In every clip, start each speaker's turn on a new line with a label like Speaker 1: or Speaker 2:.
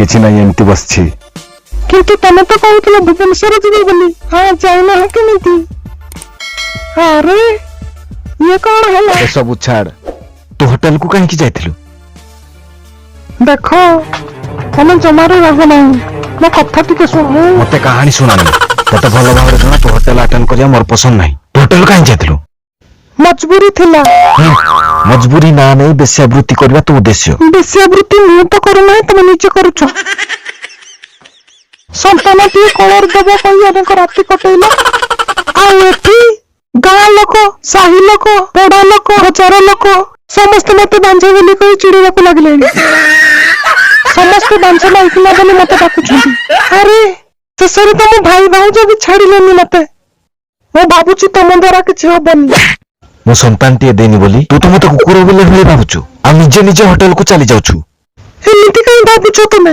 Speaker 1: କିଛି ନାହିଁ, ଏମିତି ବସିଛି।
Speaker 2: କିନ୍ତୁ ତମେ ତ କହୁଥିଲ ଭୁବନେଶ୍ୱର ଯିବ ବୋଲି। ହଁ, ଯାଇନାହ କେମିତି? ଆରେ, ଇଏ କଣ ହେଲା?
Speaker 1: ଏସବୁ ଛାଡ, ତୁ ହୋଟେଲକୁ କାହିଁକି ଯାଇଥିଲୁ?
Speaker 2: ଦେଖ, ତମେ ଜମାରୁ ରାଗ ନାହିଁ, ମୋ କଥା ଟିକେ ଶୁଣ। ମୁଁ
Speaker 1: ମତେ କାହାଣୀ ଶୁଣାନି। ତତେ ଭଲ ଭାବରେ ଜଣା, ତୁ ହୋଟେଲ ଆଟେଣ୍ଡ କରିବା ମୋର ପସନ୍ଦ ନାହିଁ। ତୁ ହୋଟେଲ କାହିଁ ଯାଇଥିଲୁ?
Speaker 2: ମଜବୁରି ଥିଲା।
Speaker 1: ମଜବୁରି ନା ନେଇ ବେଶ୍ୟାବୃତ୍ତି କରିବା ତୋ ଉଦ୍ଦେଶ୍ୟ?
Speaker 2: ବେଶ୍ୟାବୃତ୍ତି ମୁଁ ତ କରୁନାହିଁ, ତମେ ନିଜେ କରୁଛ। ସନ୍ତାନଟିଏ କୋଳରେ ଦେବ କହି ଅନେକ ରାତି କଟେଇଲ, ଆଉ ଏଠି ଗାଁ ଲୋକ, ସାହି ଲୋକ, ପଡା ଲୋକ, ବଜାର ଲୋକ ସମସ୍ତେ ମତେ ବାଞ୍ଝ ବୋଲି କହି ଚିଡିବାକୁ ଲାଗିଲେଣି। ସମସ୍ତେ ବାଞ୍ଝ ମାଇକିନା ବୋଲି ମତେ ଡାକୁଛନ୍ତି। ଆରେ, ଶେଷରେ ତ ମୋ ଭାଇ ଭାଉଜ ବି ଛାଡିଲେନି ମତେ। ମୁଁ ଭାବୁଛି ତମ ଦ୍ଵାରା କିଛି ହବନି।
Speaker 1: ମୁଁ ସନ୍ତାନଟିଏ ଦେଇନି ବୋଲି ତୁ ତ ମତେ କୁକୁର ବୋଲି ଭଳି ଭାବୁଛୁ, ଆଉ ନିଜେ ନିଜେ ହୋଟେଲକୁ ଚାଲି ଯାଉଛୁ।
Speaker 2: ଏମିତି କାହିଁ ଭାବୁଛ ତୁମେ?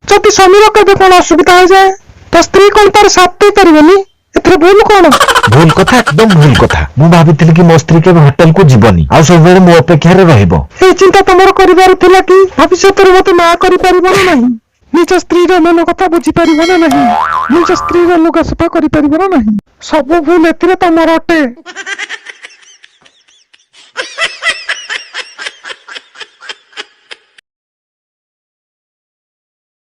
Speaker 2: ଯଦି ସ୍ୱାମୀର କେବେ କଣ ଅସୁବିଧା ହେଇଯାଏ, ତ ସ୍ତ୍ରୀ କଣ ତାର ସାଥ ଦେଇପାରିବନି? ଏଥିରେ ଭୁଲ କଣ?
Speaker 1: ଭୁଲ କଥା, ଏକଦମ ଭୁଲ କଥା। ମୁଁ ଭାବିଥିଲି କି ମୋ ସ୍ତ୍ରୀ କେବେ ହୋଟେଲକୁ ଯିବନି ଆଉ ସବୁବେଳେ ମୋ ଅପେକ୍ଷାରେ ରହିବ।
Speaker 2: ଏଇ ଚିନ୍ତା ତମର କରିବାର ଥିଲା କି ଭବିଷ୍ୟତରେ ମତେ ମା କରିପାରିବ ନା ନାହିଁ, ନିଜ ସ୍ତ୍ରୀର ମନ କଥା ବୁଝିପାରିବ ନା ନାହିଁ, ନିଜ ସ୍ତ୍ରୀର ଲୁଗା ସଫା କରିପାରିବ ନା ନାହିଁ। ସବୁ ଭୁଲ ଏଥିରେ ତମର ଅଟେ।